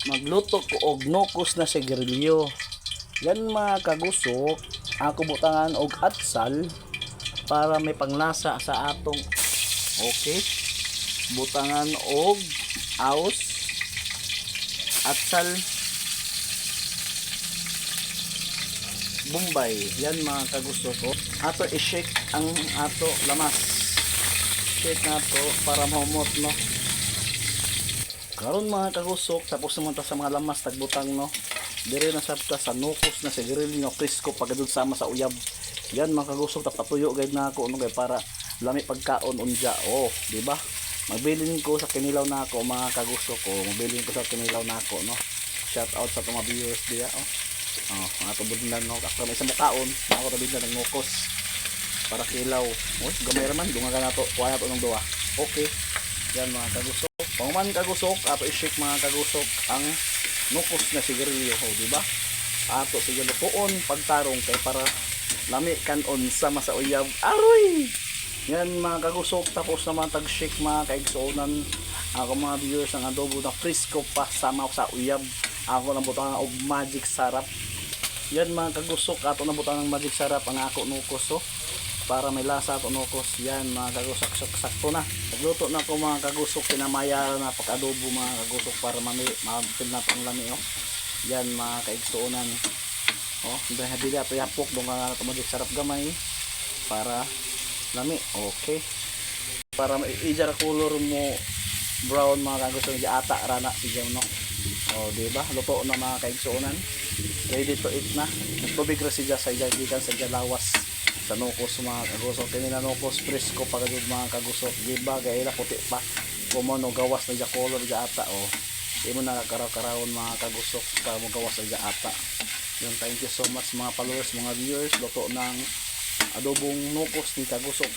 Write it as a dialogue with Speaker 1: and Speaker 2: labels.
Speaker 1: Magluto ko og nukos na sigarilyo. Yan, mga kagusok, ako butangan og atsal para may panglasa sa atong, okay. Butangan og aus, atsal, Bombay. Yan, mga kagusto ko. Ato i-shake ang ato lamas. Shake na to para mahumot, no. Karon, mga kagusok, tapos naman ta sa mga lamas tagbutang, no. Dire na sab ta sa nukos na sigarilyo nga presko pagkadud sama sa uyab. Yan, mga kagusok, tapatuyo gayud na ako, no, kay para lami pagkaon unja. Oh, di ba? Magbilin ko sa kinilaw na ako, mga kagusok ko. Magbilin ko sa kinilaw na ako, no. Shout out sa itong mga viewers diya, oh. Oh, mga tubod na, no. Ako may isang mukaon, ako tabi na ng nukos para kilaw. Uy, gamay ra man, dunga ka na to. Kuha na to ng duha. Okay. Yan, mga kagusok. Panguman kagusok, ato i-shake, mga kagusok, ang nukos na sigarilyo, oh, di ba? Ato sige lutuon pagtarong kay para lami kanon sama sa uyab. Aroy! Yan, mga kagusok, tapos naman tag-shake, mga kaigsuonan, ako mga viewers, ang adobo na frisco pa sama sa uyab. Ako na butangan og magic sarap. Yan, mga kagusok, ato na butangan ng magic sarap ang ako nukos, oh, para may lasa ato nukos. Yan, mga kagusok, sakto na. Nagluto na ko, mga kagusok, kinamaya na pag-adobo, mga kagusok, para mami mapil na ang lami, oh. Yan, mga kaigsuonan. Oh, dahil dili ato yapok dong nga ato magic sarap gamay para lami. Okay. Para ijar color mo brown, mga kagusok, ata rana siya, no. Oh, di ba? Luto na, mga kaigsuonan. Ready to eat na. Nagtubig ra siya sa iya gikan sa iya lawas sa nukos, mga kagusok. Kini na nukos presko pa gud, mga kagusok. Di ba kay ila puti pa. Kumo no gawas na iya color iya ata, oh. Di mo na karaw-karawon, mga kagusok, ka mo gawas na iya ata. Yun, thank you so much, mga followers, mga viewers. Luto ng adobong nukos ni kagusok.